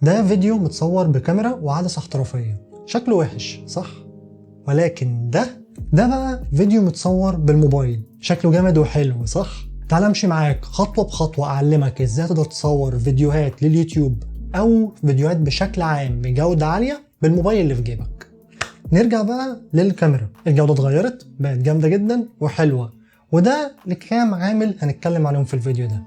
ده فيديو متصور بكاميرا وعدسة احترافية، شكله وحش صح؟ ولكن ده بقى فيديو متصور بالموبايل، شكله جامد وحلو صح؟ تعال امشي معاك خطوة بخطوة اعلمك ازاي تقدر تصور فيديوهات لليوتيوب او فيديوهات بشكل عام بجودة عالية بالموبايل اللي في جيبك. نرجع بقى للكاميرا، الجودة اتغيرت، بقت جامدة جدا وحلوة، وده لكام عامل هنتكلم عليهم في الفيديو ده.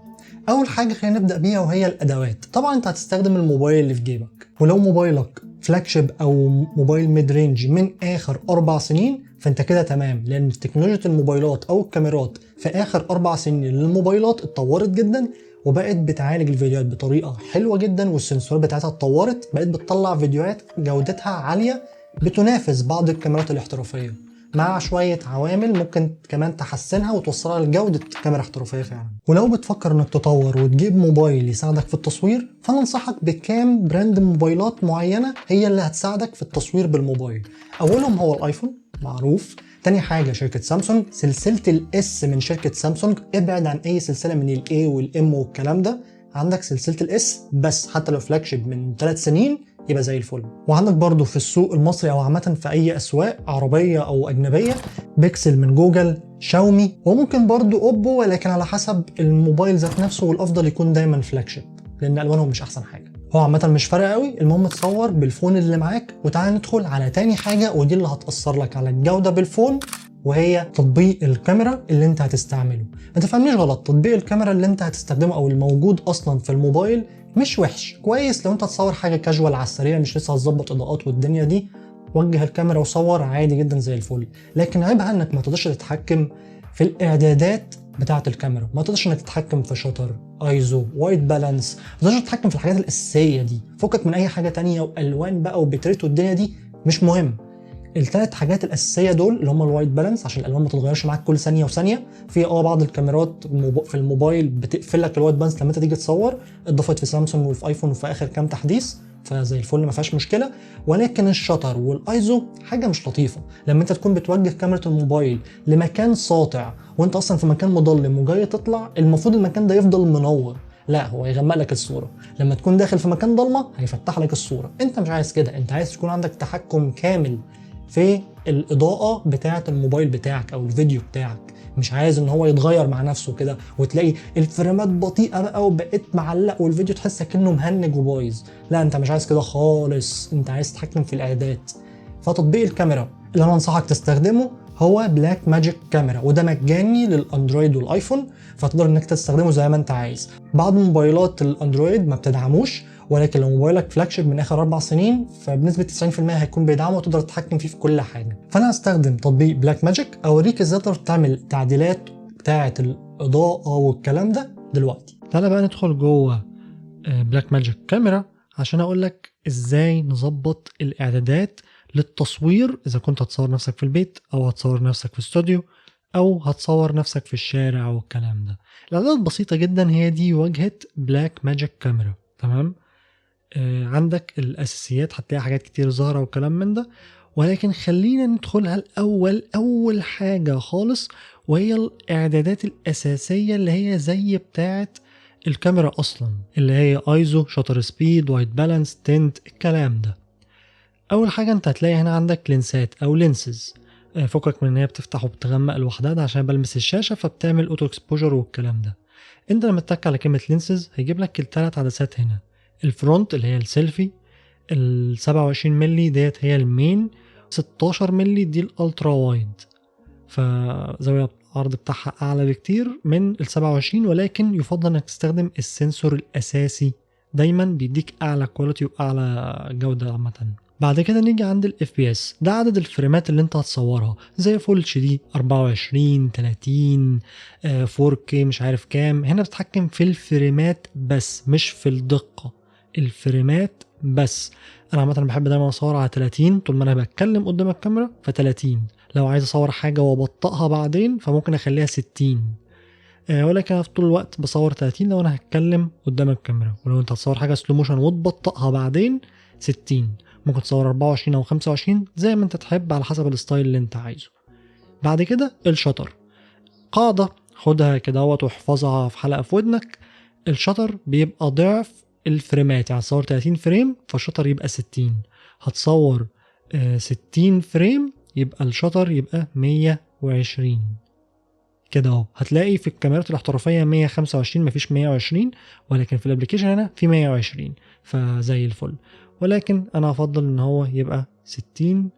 اول حاجة خلينا نبدأ بيها وهي الادوات. طبعا انت هتستخدم الموبايل اللي في جيبك، ولو موبايلك flagship او موبايل mid range من اخر 4 سنين فانت كده تمام، لان تكنولوجيا الموبايلات او الكاميرات في اخر 4 سنين للموبايلات اتطورت جدا وبقت بتعالج الفيديوهات بطريقة حلوة جدا، والسنسورات بتاعتها اتطورت، بقت بتطلع فيديوهات جودتها عالية بتنافس بعض الكاميرات الاحترافيه، مع شوية عوامل ممكن كمان تحسنها وتوصلها لجودة كاميرا احترافية فعلا. ولو بتفكر انك تطور وتجيب موبايل يساعدك في التصوير، فانا انصحك بكام brand موبايلات معينة هي اللي هتساعدك في التصوير بالموبايل. اولهم هو الايفون معروف، تاني حاجة شركة سامسونج، سلسلة ال S من شركة سامسونج، ابعد عن اي سلسلة من ال A وال M والكلام ده، عندك سلسلة ال S بس، حتى لو flagship من 3 سنين يبقى زي الفل. وعندك برضو في السوق المصري او عامة في اي اسواق عربية او اجنبية بيكسل من جوجل، شاومي، وممكن برضو اوبو، ولكن على حسب الموبايل ذات نفسه، والافضل يكون دايما flagship لان الوانهم مش احسن حاجه. هو عامة مش فارقه قوي، المهم تصور بال phone اللي معاك. وتعالى ندخل على تاني حاجه، ودي اللي هتاثر لك على الجودة بال phone، وهي تطبيق الكاميرا اللي انت هتستعمله. ما تفهمنيش غلط، تطبيق الكاميرا اللي انت هتستخدمه او الموجود اصلا في الموبايل مش وحش، كويس لو انت تصور حاجة كاجوال على السريع، مش لسه هتظبط اضاءات والدنيا دي، وجه الكاميرا وصور عادي جدا زي الفل. لكن عيبها انك ما تقدرش تتحكم في الاعدادات بتاعه الكاميرا، ما تقدرش انك تتحكم في shutter، ISO، white balance، ما تقدرش تتحكم في الحاجات الاساسية دي. فكك من اي حاجة تانية والوان بقى و bitrate والدنيا دي مش مهم. الثلاث حاجات الاساسية دول اللي هم ال white balance عشان الالوان ما تتغيرش معاك كل ثانية وثانيه، في بعض الكاميرات في الموبايل بتقفل لك ال white balance لما انت تيجي تصور، اتضافت في سامسونج وفي ايفون وفي اخر كام تحديث، فزي الفل ما فيهاش مشكله. ولكن ال shutter وال ISO حاجة مش لطيفه، لما انت تكون بتوجه كاميرا الموبايل لمكان ساطع وانت اصلا في مكان مظلم وجاي تطلع، المفروض المكان ده يفضل منور، لا هو يغمق لك الصوره. لما تكون داخل في مكان ضلمة هيفتح لك الصوره. انت مش عايز كده، انت عايز تكون عندك تحكم كامل في الاضاءة بتاعه الموبايل بتاعك او الفيديو بتاعك، مش عايز ان هو يتغير مع نفسه كده وتلاقي الفريمات بطيئه بقى وبقيت معلق والفيديو تحس كأنه مهنج وبايظ. لا، انت مش عايز كده خالص، انت عايز تتحكم في الاعدادات. فتطبيق الكاميرا اللي انا انصحك تستخدمه هو Blackmagic Camera، وده مجاني للاندرويد والايفون، فتقدر انك تستخدمه زي ما انت عايز. بعض موبايلات الاندرويد ما بتدعموش، ولكن لو موبايلك flagship من اخر 4 سنين فبنسبه 90% هيكون بيدعمه وتقدر تتحكم فيه في كل حاجه. فانا هستخدم تطبيق Blackmagic، اوريك ازاي تقدر تعمل تعديلات بتاعه الاضاءة والكلام ده دلوقتي. تعالى بقى ندخل جوه Blackmagic Camera عشان اقول لك ازاي نظبط الاعدادات للتصوير، اذا كنت هتصور نفسك في البيت او هتصور نفسك في استوديو او هتصور نفسك في الشارع والكلام ده. الاعدادات بسيطة جدا، هي دي واجهه Blackmagic Camera، تمام؟ عندك الاساسيات، هتلاقي حاجات كتير ظاهره وكلام من ده، ولكن خلينا ندخلها الاول. اول حاجة خالص وهي الاعدادات الاساسية اللي هي زي بتاعه الكاميرا اصلا، اللي هي ISO، shutter speed، white balance، tint، الكلام ده. اول حاجة انت هتلاقي هنا عندك لينسات او lenses. فكك من ان هي بتفتح وبتغمق لوحدها، ده عشان بلمس الشاشة فبتعمل auto exposure والكلام ده. انت لما تتك على كلمة lenses هيجيب لك الثلاث عدسات هنا، ال front اللي هي السيلفي، ال 27 ملي ديت هي ال main، 16 ملي دي ال ultra wide، فزاوية العرض بتاعها اعلى بكتير من ال 27، ولكن يفضل انك تستخدم ال sensor الاساسي، دايما بيديك اعلى quality واعلى جودة عامة. بعد كده نيجي عند ال FPS، ده عدد الفريمات اللي انت هتصورها، زي full HD 24، 30، 4K، مش عارف كام. هنا بتتحكم في الفريمات بس مش في الدقة، الفريمات بس. انا عامة بحب دايما اصور على 30 طول ما انا بتكلم قدام الكاميرا، ف 30. لو عايز اصور حاجة وابطئها بعدين فممكن اخليها 60، ولكن انا في طول الوقت بصور 30 لو انا هتكلم قدام الكاميرا. ولو انت هتصور حاجة slow motion وتبطئها بعدين 60، ممكن تصور 24 او 25 زي ما انت تحب على حسب ال style اللي انت عايزه. بعد كده ال shutter، قاعدة خدها كده واحفظها في حلقة في ودنك، ال shutter بيبقى ضعف الفريمات، يعني هتصور 30 frame فال shutter يبقى 60، هتصور 60 frame يبقى ال shutter يبقى 120 كده اهو. هتلاقي في الكاميرات الاحترافية 125 مفيش 120، ولكن في ال application هنا في 120، فزي الفل. ولكن انا افضل ان هو يبقى 60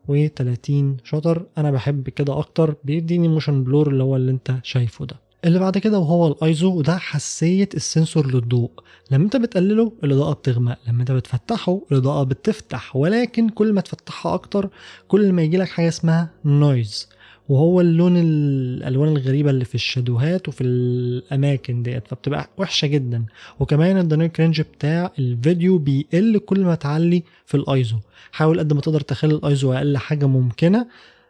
و30 shutter، انا بحب كده اكتر، بيديني motion blur اللي هو اللي انت شايفه ده. اللي بعد كده وهو الايزو، وده حساسية ال sensor للضوء. لما انت بتقلله الاضاءة بتغمق، لما انت بتفتحه الاضاءة بتفتح، ولكن كل ما تفتحها اكتر كل ما يجيلك حاجة اسمها noise، وهو اللون الالوان الغريبة اللي في ال shadow هات وفي الاماكن ديت، فبتبقى وحشة جدا. وكمان ال dynamic range بتاع الفيديو بيقل كل ما تعلي في الايزو. حاول قد ما تقدر تخلي الايزو اقل حاجة ممكنة،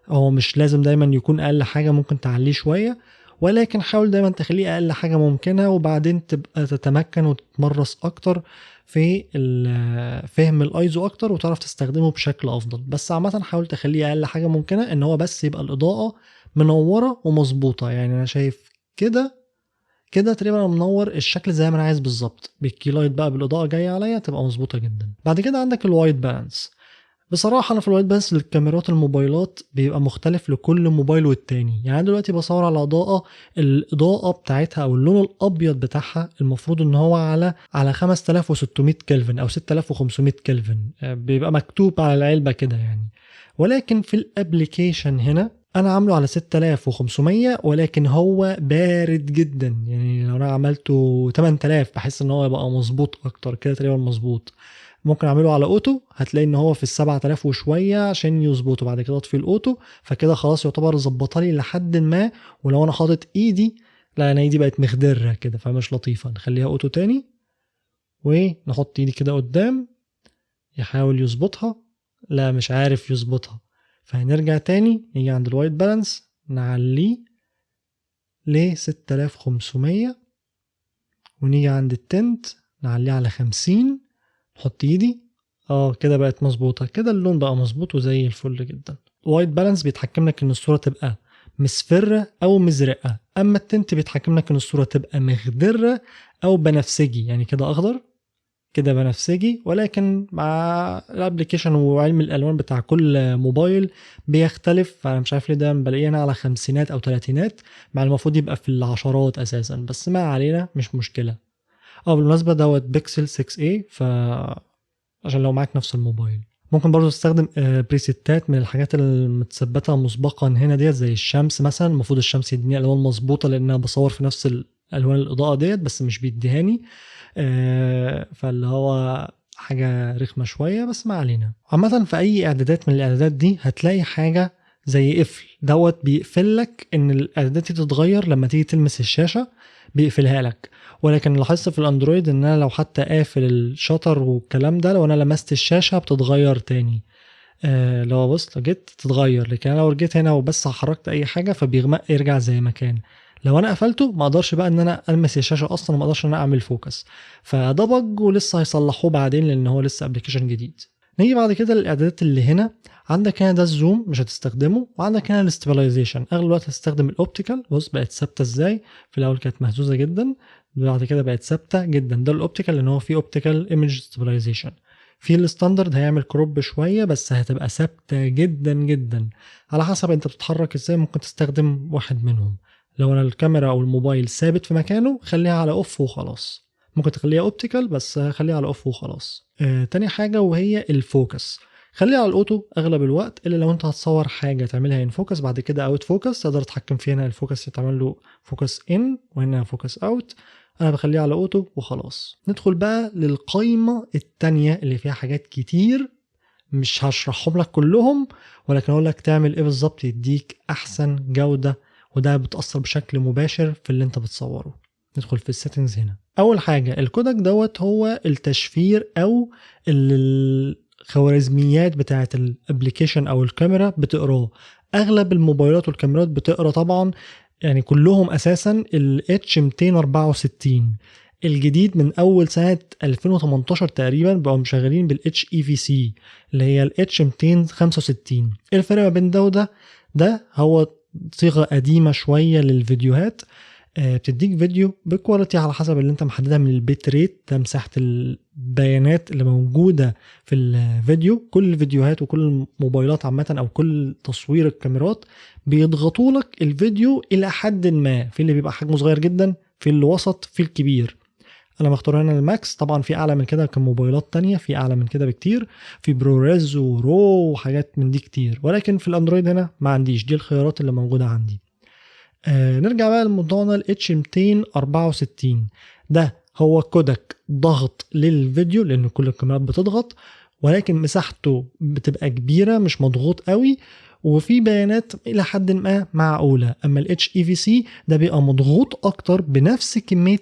هو مش لازم دايما يكون اقل حاجة، ممكن تعليه شوية، ولكن حاول دايما تخليه اقل حاجة ممكنة، وبعدين تبقى تتمكن وتتمرس اكتر في فهم الايزو اكتر وتعرف تستخدمه بشكل افضل. بس عامة حاول تخليه اقل حاجة ممكنة، ان هو بس يبقى الاضاءة منورة ومظبوطه. يعني انا شايف كده كده تقريبا انا منور الشكل زي ما انا عايز بالظبط، بال key light بقى بالاضاءة جاية عليا تبقى مظبوطة جدا. بعد كده عندك ال white balance. بصراحة انا في ال white balance للكاميرات الموبايلات بيبقى مختلف لكل موبايل والتاني. يعني انا دلوقتي بصور على اضاءه، الاضاءة بتاعتها او اللون الابيض بتاعها المفروض ان هو على 5600 كلفن او 6500 كلفن، بيبقى مكتوب على العلبة كده يعني. ولكن في ال application هنا انا عامله على 6500، ولكن هو بارد جدا. يعني لو انا عملته 8000 بحس ان هو يبقى مظبوط اكتر، كده تقريبا مظبوط. ممكن اعمله على auto، هتلاقي ان هو في 7000 وشوية عشان يظبطه. بعد كده اطفي ال auto، فكده خلاص يعتبر ظبطها لي لحد ما. ولو انا حاطط ايدي، لا انا ايدي بقت مخضره كده فمش لطيفة، نخليها auto تاني ونحط ايدي كده قدام يحاول يظبطها، لا مش عارف يظبطها. فهنرجع تاني نيجي عند ال white balance نعليه ل 6500، ونيجي عند ال tint نعليه على 50، نحط ايدي، كده بقت مظبوطة، كده اللون بقى مظبوط وزي الفل جدا. white balance بيتحكم لك ان الصورة تبقى مصفرة او مزرقه، اما ال tint بيتحكم لك ان الصورة تبقى مخضره او بنفسجي، يعني كده اخضر كده بنفسجي. ولكن مع ال application وعلم الالوان بتاع كل موبايل بيختلف، فانا مش عارف ليه ده بلاقيه انا على خمسينات او تلاتينات، مع المفروض يبقى في العشرات اساسا، بس ما علينا مش مشكلة. بالمناسبة دوت بيكسل 6a، ف عشان لو معاك نفس الموبايل. ممكن برضو تستخدم preset ات من الحاجات المتثبته مسبقا هنا ديت، زي الشمس مثلا. المفروض الشمس يديني الوان مظبوطة لان انا بصور في نفس الالوان الاضاءة ديت، بس مش بيديهاني، فاللي هو حاجة رخمة شوية، بس ما علينا. عامة في اي اعدادات من الاعدادات دي هتلاقي حاجة زي قفل دوت بيقفل لك ان الاعدادات دي تتغير لما تيجي تلمس الشاشة، بيقفلها لك. ولكن لاحظت في الاندرويد ان انا لو حتى قافل ال shutter والكلام ده، لو انا لمست الشاشة بتتغير تاني. لو بص لو جيت تتغير، لكن انا لو جيت هنا وبس حركت اي حاجة فبيغمق يرجع زي ما كان. لو انا قفلته ما اقدرش بقى ان انا المس الشاشة اصلا، ما اقدرش ان انا اعمل focus، فده bug ولسه هيصلحوه بعدين لان هو لسه application جديد. نيجي بعد كده للاعدادات اللي هنا. عندك هنا ده ال zoom مش هتستخدمه، وعندك هنا ال stabilization. اغلب الوقت هتستخدم ال optical. بص بقت ثابتة ازاي، في الاول كانت مهزوزة جدا، بعد كده بقت ثابتة جدا. ده ال optical لان هو فيه optical image stabilization. في ال standard هيعمل crop شوية بس هتبقى ثابتة جدا جدا، على حسب انت بتتحرك ازاي ممكن تستخدم واحد منهم. لو انا الكاميرا او الموبايل ثابت في مكانه خليها على off وخلاص، ممكن تخليها optical بس خليها على off وخلاص. تاني حاجة وهي ال focus، خليها على ال auto اغلب الوقت، الا لو انت هتصور حاجة تعملها in focus بعد كده out focus، تقدر تتحكم فيها. هنا ال focus يتعمل له focus in وهنا focus out، انا بخليها على auto وخلاص. ندخل بقى للقايمه التانية اللي فيها حاجات كتير مش هشرحهم لك كلهم، ولكن اقول لك تعمل ايه بالظبط يديك احسن جوده، وده بتاثر بشكل مباشر في اللي انت بتصوره. ندخل في ال settings هنا. اول حاجة ال codec دوت هو التشفير او الخوارزميات بتاعه ال application او الكاميرا بتقراه. اغلب الموبايلات والكاميرات بتقرا طبعا، يعني كلهم اساسا ال H264 الجديد من اول سنة 2018 تقريبا بقوا مشغلين بال HEVC اللي هي ال H265. ايه الفرق ما بين ده وده؟ ده هو صيغة قديمة شوية للفيديوهات، بتديك فيديو ب quality على حسب اللي انت محددها من ال bit rate، ده مساحة البيانات اللي موجودة في الفيديو. كل الفيديوهات وكل الموبايلات عامة او كل تصوير الكاميرات بيضغطوا لك الفيديو الى حد ما، في اللي بيبقى حجمه صغير جدا، في اللي وسط، في الكبير. انا مختار هنا ال max، طبعا في اعلى من كده كموبايلات تانية، في اعلى من كده بكتير، في ProRes و RAW وحاجات من دي كتير، ولكن في الاندرويد هنا ما عنديش دي الخيارات اللي موجودة عندي. نرجع بقى لموضوعنا ال H264، ده هو codec ضغط للفيديو لان كل الكاميرات بتضغط، ولكن مساحته بتبقى كبيرة مش مضغوط قوي، وفي بيانات الى حد ما معقولة. اما ال HEVC ده بيبقى مضغوط اكتر بنفس كمية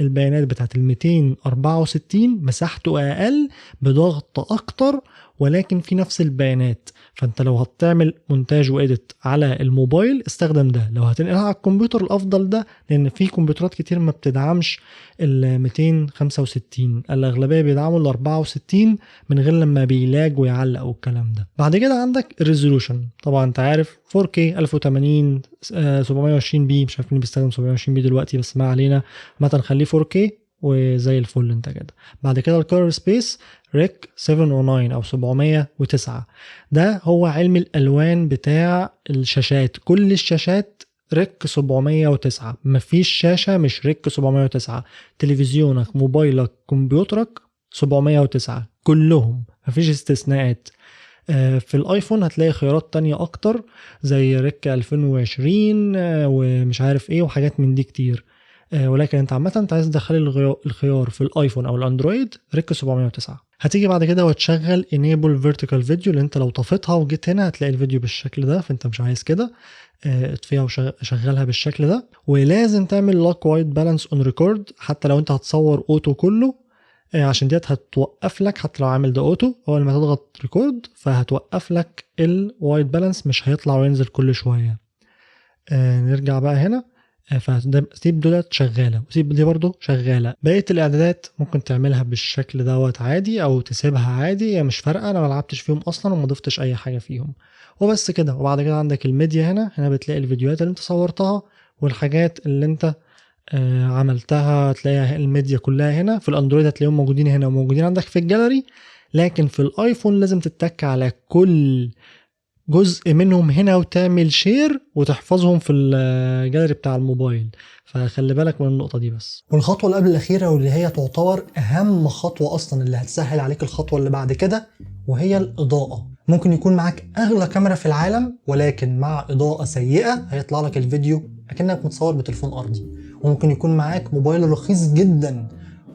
البيانات بتاعت ال 264، مساحته اقل بضغط اكتر، ولكن في نفس البيانات. فانت لو هتعمل مونتاج و edit على الموبايل استخدم ده، لو هتنقلها على الكمبيوتر الافضل ده، لان في كمبيوترات كتير ما بتدعمش ال 265، الاغلبية بيدعموا ال 64 من غير لما بي lag ويعلق والكلام ده. بعد كده عندك ال resolution، طبعا انت عارف 4K 1080 720 p، مش عارف مين بيستخدم 720 p دلوقتي بس ما علينا، مثلا خليه 4K وزي الفل انت كده. بعد كده ال color space Rec 709 او 709، ده هو علم الالوان بتاع الشاشات، كل الشاشات Rec 709، مفيش شاشة مش Rec 709، تلفزيونك موبايلك كمبيوترك 709 كلهم، مفيش استثناءات. في الايفون هتلاقي خيارات تانية اكتر زي Rec 2020 ومش عارف ايه وحاجات من دي كتير، ولكن انت عامة انت عايز تدخل الخيار في الايفون او الاندرويد Rec 709. هتيجي بعد كده وتشغل enable vertical video، اللي انت لو طفيتها وجيت هنا هتلاقي الفيديو بالشكل ده، فانت مش عايز كده، اطفيها وشغلها بالشكل ده. ولازم تعمل lock white balance on record حتى لو انت هتصور auto كله، عشان ديت هتوقف لك، حتى لو عامل ده auto اول ما تضغط record فهتوقف لك ال white balance، مش هيطلع وينزل كل شوية. نرجع بقى هنا، فسيب دولت شغالة وسيب دي برضو شغالة. بقية الاعدادات ممكن تعملها بالشكل دوت عادي او تسيبها عادي، هي مش فارقه، انا ما لعبتش فيهم اصلا وما ضفتش اي حاجة فيهم وبس كده. وبعد كده عندك الميديا، هنا بتلاقي الفيديوهات اللي انت صورتها والحاجات اللي انت عملتها، تلاقيها الميديا كلها هنا. في الاندرويد هتلاقيهم موجودين هنا وموجودين عندك في الجاليري، لكن في الايفون لازم تتك على كل جزء منهم هنا وتعمل share وتحفظهم في الجاليري بتاع الموبايل، فخلي بالك من النقطة دي بس. والخطوة اللي قبل الأخيرة واللي هي تعتبر أهم خطوة أصلا اللي هتسهل عليك الخطوة اللي بعد كده، وهي الإضاءة. ممكن يكون معاك أغلى كاميرا في العالم، ولكن مع إضاءة سيئة هيطلع لك الفيديو أكنك متصور بتليفون أرضي. وممكن يكون معاك موبايل رخيص جدا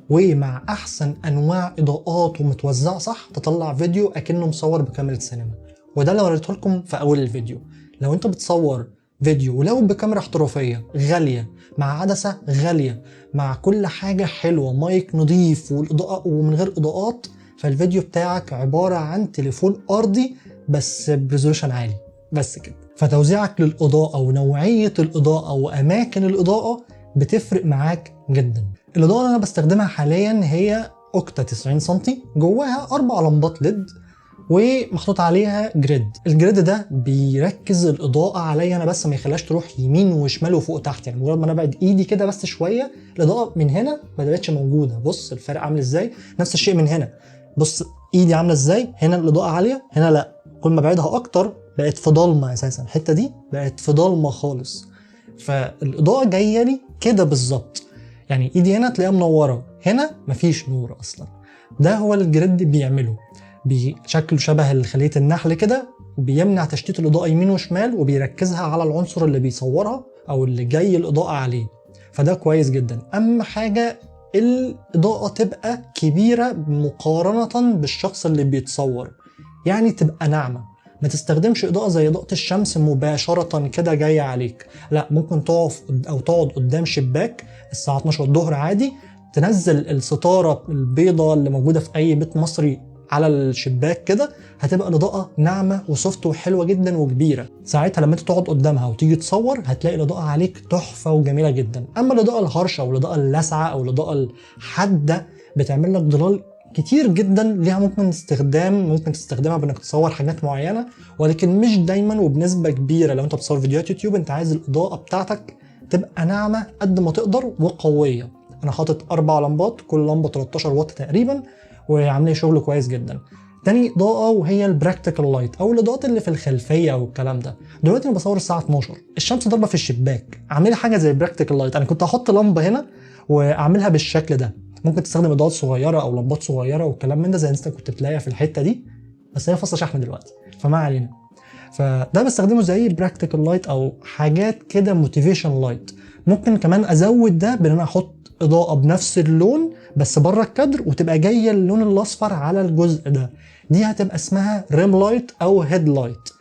ومع أحسن أنواع إضاءات ومتوزعة صح تطلع فيديو أكنه مصور بكاميرا سينما. وده اللي وريته لكم في أول الفيديو. لو أنت بتصور فيديو ولو بكاميرا احترافية غالية مع عدسة غالية مع كل حاجة حلوة، مايك نظيف والإضاءة ومن غير إضاءات، فالفيديو بتاعك عبارة عن تليفون أرضي بس ب resolution عالي بس كده. فتوزيعك للإضاءة ونوعية الإضاءة وأماكن الإضاءة بتفرق معاك جدا. الإضاءة اللي أنا بستخدمها حاليا هي octa 90 سنتي، جواها 4 لمبات LED ومحطوط عليها grid. ال grid ده بيركز الإضاءة عليا أنا بس، ما يخليهاش تروح يمين وشمال وفوق تحت. يعني مجرد ما أنا أبعد إيدي كده بس شوية الإضاءة من هنا ما بقتش موجودة. بص الفرق عامل إزاي. نفس الشيء من هنا، بص إيدي عاملة إزاي، هنا الإضاءة عالية هنا لأ. كل ما أبعدها أكتر بقت في ضلمة أساسا، الحتة دي بقت في ضلمة خالص. فالإضاءة جاية لي كده بالظبط، يعني إيدي هنا تلاقيها منورة، هنا مفيش نور أصلا. ده هو ال grid بيعمله، بشكله شبه خلية النحل كده، وبيمنع تشتيت الإضاءة يمين وشمال وبيركزها على العنصر اللي بيصورها أو اللي جاي الإضاءة عليه. فده كويس جدا. أهم حاجة الإضاءة تبقى كبيرة مقارنة بالشخص اللي بيتصور، يعني تبقى ناعمة. ما تستخدمش إضاءة زي إضاءة الشمس مباشرة كده جاية عليك، لا ممكن تقف أو تقعد قدام شباك الساعة 12 الظهر عادي، تنزل الستارة البيضة اللي موجودة في أي بيت مصري على الشباك كده، هتبقى الإضاءة ناعمة و soft وحلوة جدا وكبيرة. ساعتها لما انت تقعد قدامها وتيجي تصور هتلاقي الإضاءة عليك تحفة وجميلة جدا. أما الإضاءة الهرشة أو الإضاءة اللاسعة أو الإضاءة الحادة بتعمل لك ظلال كتير جدا، ليها ممكن استخدام، ممكن تستخدمها بانك تصور حاجات معينة، ولكن مش دايما وبنسبة كبيرة. لو انت بتصور فيديوهات يوتيوب انت عايز الإضاءة بتاعتك تبقى ناعمة قد ما تقدر وقويه. انا حاطط 4 لمبات، كل لمبة 13 واط تقريبا، وعاملين شغل كويس جدا. تاني اضاءه وهي ال practical light او الاضاءات اللي في الخلفية والكلام ده. دلوقتي انا بصور الساعة 12، الشمس ضاربه في الشباك، عامله حاجة زي practical light. انا كنت هحط لمبة هنا واعملها بالشكل ده، ممكن تستخدم اضاءات صغيرة او لمبات صغيرة والكلام من ده زي انت كنت بتلاقيها في الحتة دي، بس هي فاصلة شحن دلوقتي فما علينا. فده بستخدمه زي practical light او حاجات كده motivation light. ممكن كمان ازود ده بان انا احط اضاءه بنفس اللون بس بره الكادر وتبقى جاية اللون الاصفر على الجزء ده، دي هتبقى اسمها rim light او head light،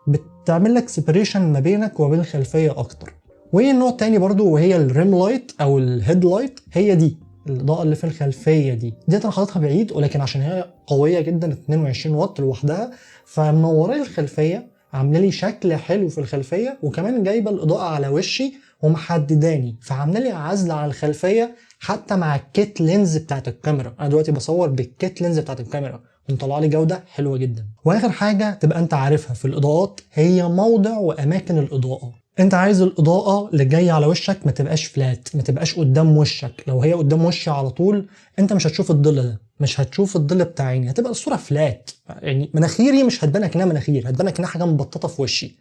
بتعمل لك separation ما بينك وما بين الخلفية اكتر. والنوع التاني برضو وهي ال rim light او ال head light، هي دي الاضاءة اللي في الخلفية دي. دي انا حاططها بعيد، ولكن عشان هي قوية جدا 22 واط لوحدها، فمنوره لي الخلفية، عامله لي شكل حلو في الخلفية، وكمان جايبه الاضاءة على وشي ومحدداني، فعامله لي عزل على الخلفية حتى مع ال kit lens بتاعت الكاميرا. انا دلوقتي بصور بال kit lens بتاعت الكاميرا ومطلع لي جوده حلوة جدا. واخر حاجة تبقى انت عارفها في الاضاءات هي موضع واماكن الاضاءة. انت عايز الاضاءة اللي جاية على وشك ما تبقاش flat، ما تبقاش قدام وشك. لو هي قدام وشي على طول انت مش هتشوف الظل ده، مش هتشوف الظل بتاع عيني، هتبقى الصورة flat، يعني مناخيري مش هتبان اكنها مناخير، هتبان اكنها حاجة مبططه في وشي.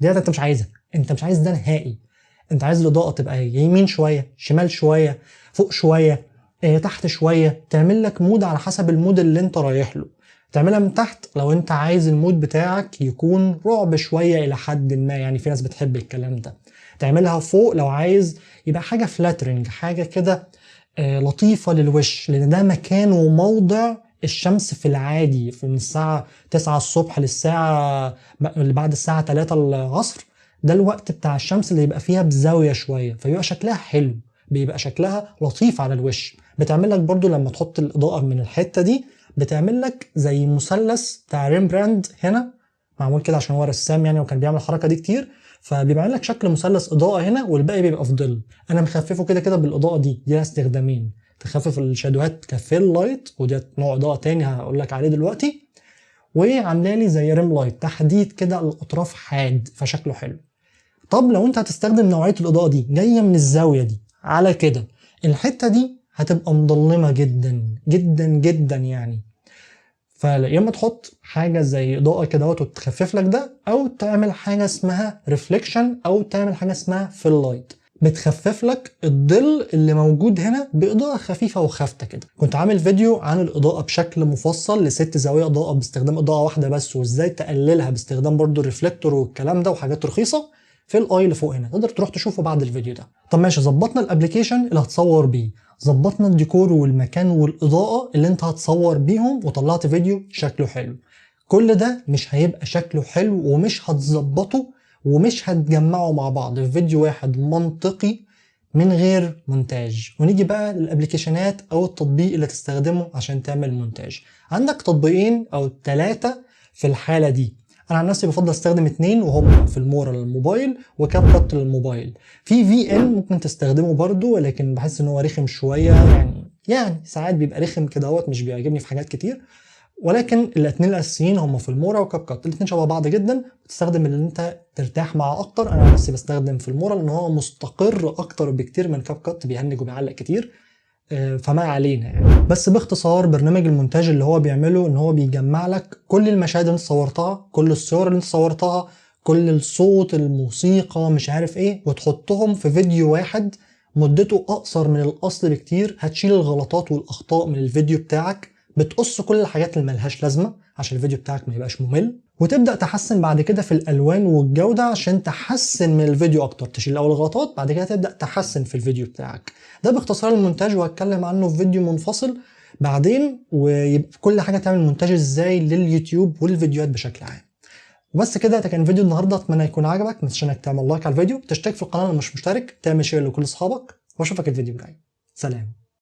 دي انت مش عايزها، انت مش عايز ده نهائي. انت عايز الاضاءة تبقى يمين شوية، شمال شوية، فوق شوية، تحت شوية، تعمل لك mood على حسب ال mood اللي انت رايح له. تعملها من تحت لو انت عايز ال mood بتاعك يكون رعب شوية الى حد ما، يعني في ناس بتحب الكلام ده. تعملها فوق لو عايز يبقى حاجة flattering، حاجة كده لطيفة للوش، لان ده مكان وموضع الشمس في العادي من الساعة 9 الصبح للساعة اللي بعد الساعة 3 العصر، ده الوقت بتاع الشمس اللي يبقى فيها بزاوية شوية، فبيبقى شكلها حلو، بيبقى شكلها لطيف على الوش. بتعمل لك برضو لما تحط الاضاءة من الحتة دي بتعمل لك زي مثلث بتاع ريمبراند هنا، معمول كده عشان هو رسام يعني وكان بيعمل الحركة دي كتير، فبيبقى لك شكل مثلث اضاءه هنا والباقي بيبقى في ظل. انا مخففة كده كده بالاضاءة دي، دي لها استخدامين، تخفف ال shadow هات ك fill light، ودي نوع اضاءه تاني هقول لك عليه دلوقتي، وعامله لي زي rim light تحديد كده الاطراف حاد فشكله حلو. طب لو انت هتستخدم نوعية الاضاءة دي جاية من الزاوية دي على كده، الحتة دي هتبقى مظلمة جدا جدا جدا يعني، فيا اما تحط حاجة زي اضاءه كده وتخفف لك ده، او تعمل حاجة اسمها reflection، او تعمل حاجة اسمها fill light، بتخفف لك الظل اللي موجود هنا باضاءه خفيفة وخافته كده. كنت عامل فيديو عن الاضاءة بشكل مفصل لست زوايا اضاءه باستخدام اضاءه واحدة بس، وازاي تقللها باستخدام برضو ال reflector والكلام ده وحاجات رخيصة، في ال i اللي فوق هنا تقدر تروح تشوفه بعد الفيديو ده. طب ماشي، ظبطنا ال application اللي هتصور بيه، ظبطنا الديكور والمكان والاضاءة اللي انت هتصور بيهم، وطلعت فيديو شكله حلو. كل ده مش هيبقى شكله حلو ومش هتظبطه ومش هتجمعه مع بعض في فيديو واحد منطقي من غير مونتاج. ونيجي بقى لل application ات او التطبيق اللي تستخدمه عشان تعمل مونتاج. عندك تطبيقين او 3 في الحالة دي. انا عن نفسي بفضل استخدم 2، وهم Filmora للموبايل و CapCut للموبايل. في VN ممكن تستخدمه برضو، ولكن بحس ان هو رخم شوية، يعني ساعات بيبقى رخم كده اهوت، مش بيعجبني في حاجات كتير. ولكن الاثنين الاساسيين هم Filmora و CapCut، الاثنين شبه بعض جدا، بتستخدم اللي انت ترتاح معاه اكتر. انا عن نفسي بستخدم Filmora لان هو مستقر اكتر بكتير من CapCut، بيهنج وبيعلق كتير، فما علينا يعني. بس باختصار برنامج المونتاج اللي هو بيعمله ان هو بيجمع لك كل المشاهد اللي انت صورتها، كل الصور اللي انت صورتها، كل الصوت، الموسيقى، مش عارف ايه، وتحطهم في فيديو واحد مدته اقصر من الاصل بكتير. هتشيل الغلطات والاخطاء من الفيديو بتاعك، بتقص كل الحاجات اللي ملهاش لازمه عشان الفيديو بتاعك ما يبقاش ممل، وتبدا تحسن بعد كده في الالوان والجودة عشان تحسن من الفيديو اكتر. تشيل الاول الغلطات، بعد كده تبدا تحسن في الفيديو بتاعك. ده باختصار المونتاج، وهتكلم عنه في فيديو منفصل بعدين، ويبقى كل حاجة تعمل مونتاج ازاي لليوتيوب والفيديوهات بشكل عام. وبس كده، ده كان فيديو النهارده، اتمنى يكون عجبك. ما تنساش انك تعمل like على الفيديو، تشترك في القناة لو مش مشترك، تعمل share لكل اصحابك، واشوفك الفيديو الجاي. سلام.